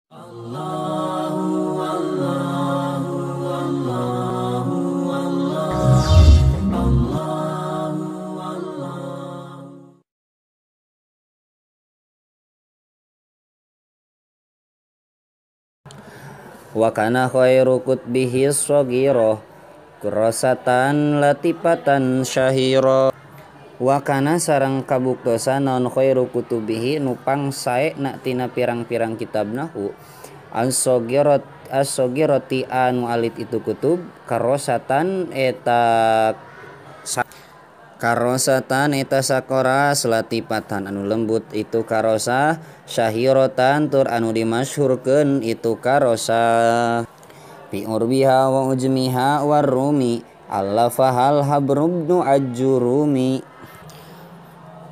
Wa kana khairu kutbihi shaghirah kurasatan latifatan syahira. Wa kana sareng kabuktosan naon khairu kutubihi nu pangsaena tina pirang-pirang kitab nahwu as-saghirat as-saghirati anu alit itu kutub karosatan eta karosatan eta sakoras latifatan anu lembut itu karosa syahiratan tur anu dimasyhurkeun itu karosa bi urbiha wa ujmiha warrumi allafahal habrubnu ajurumi.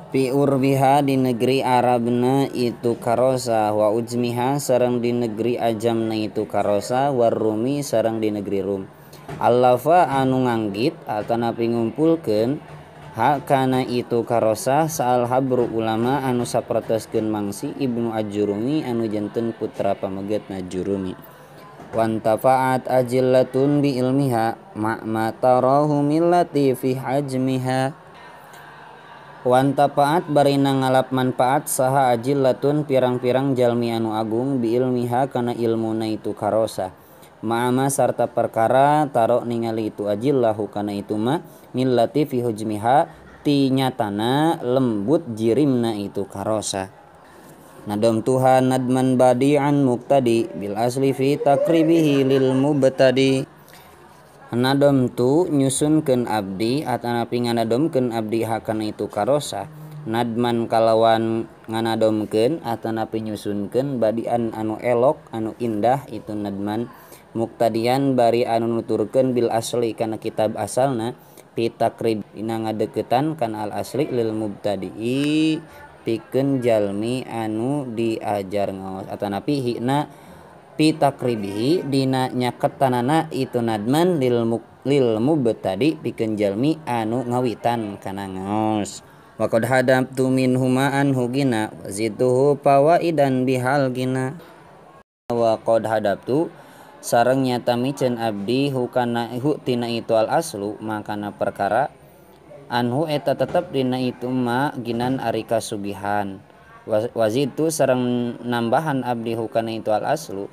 Bi urbiha di negeri Arabna itu karosa wa ujmiha sareng di negeri Ajamna itu karosa warrumi sareng di negeri Rum. Allafa anu nganggit atanapi ngumpulkeun hakana itu karosah saal habru ulama anu sapertoskeun mangsi Ibnu Ajurumi anu janten putra pamegetna Jurumi. Wantafaat ajillatun bi ilmiha ma tarahu millati fi hajmiha. Wantafaat barina ngalap manfaat saha ajillatun pirang-pirang jalmi anu agung bi ilmiha kana ilmuna itu karosah. Ma'ama sarta perkara tarok ningali itu ajillahu kana itu ma millati fi hujmiha ti nyatana lembut jirimna itu karosa. Nadam Tuhan nadman badi'an muqtadi bil asli fi takribihi lil mubtadi. Nadam tu nyusunkeun abdi atanapi nganadomkeun abdi hakana itu karosa. Nadman kalawan nganadomkeun atanapi nyusunkeun badian anu elok anu indah itu nadman muktadian bari anu nuturkeun bil asli kana kitab asalna fi takrib dina ngadeukeutan kana al asli lil mubtadi'i pikeun jalmi anu diajar ngaos atanapi hina fi takribihi dina nyaketanana itu nadman lil mubtadi pikeun jalmi anu ngawitan kana ngaos. Wa qad hadabtu minhuma anhu gina wazituhu fawaidan bihal gina. Wa qad hadabtu sareng nyata miceun abdi hukana hu tina itu al aslu makana perkara anhu eta tetep dina itu ma ginan ari kasugihan. Wazitu sareng nambahan abdi hukana itu al aslu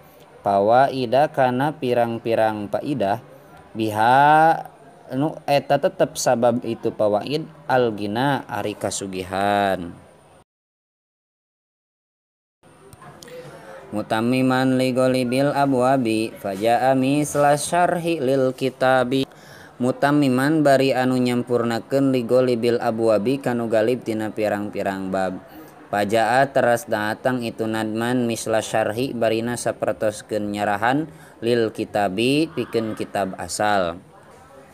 fawaida kana pirang-pirang faidah biha nu eta tetep sabab itu fawaid al gina ari kasugihan. Mutammiman li ghalibil abwabi faja'a misla syarhi lil kitabi. Mutammiman bari anu nyampurnakeun li ghalibil abwabi kanu galib tina pirang-pirang bab. Faja'a teras datang itu nadman misla syarhi barina sapertoskeun nyarahan lil kitabi pikeun kitab asal.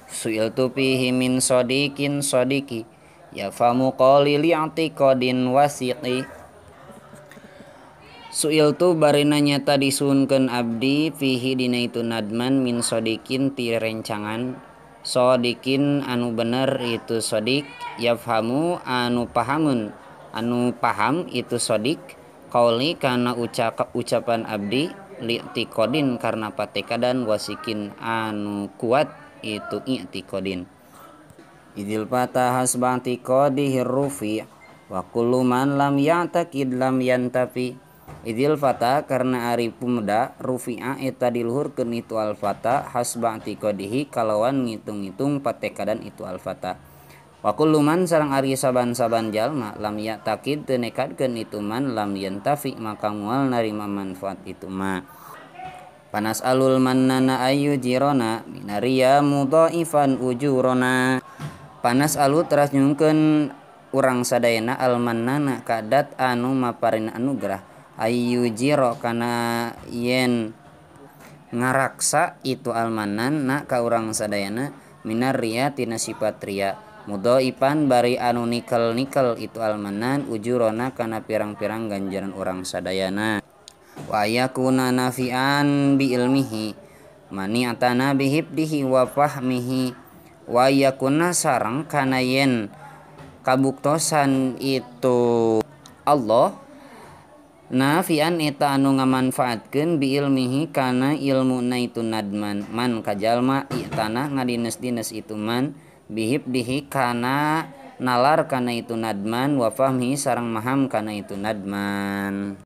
Su'iltu fihi min sadiqin sadiqi ya famu qali li'tiqadin wasiqi. Su'iltu barina nyata disuhunkeun abdi fihi dina itu nadman min sodikin ti rencangan sodikin anu bener itu sodik yafhamu anu pahamun anu paham itu sodik qauli kana ucapan abdi li'tiqadin karena patekadan wasikin anu kuat itu i'tiqadin. Idil patah hasba i'tiqadihi rufi wa kullu man lam ya'taqid lam yantafi. Idil fata karena ari pemuda rufi'a eta diluhurkeun itu al fata hasba i'tiqadihi kalawan ngitung-ngitung patekadan itu al fata. Wa kullu man sareng ari saban-saban jalma lam ya'taqid teu nekadkeun itu man lam yantafi maka moal narima manfaat itu ma. Panas alul mannana ayu jirona minaria mudhaifan ujurona. Panas alu teras nyungkeun urang sadayana al mannana kadat anu maparina anugerah ayu jiro kana yen ngaraksa itu almanan na ka urang sadayana minar ria tina sifat ria mudhaipan bari anu nikel-nikel itu almanan ujurona kana pirang-pirang ganjaran urang sadayana. Wa yakuna nafi'an bi ilmihi mani'atana bihibdihi wa fahmihi. Wa yakuna sareng kana yen kabuktosan itu Allah Nafian eta anu ngamanfaatkeun bi ilmihi kana ilmuna itu nadman man ka jalma i'tana ngadines-dines itu man bihibdihi kana nalar kana itu nadman wa fahmihi sareng maham kana itu nadman.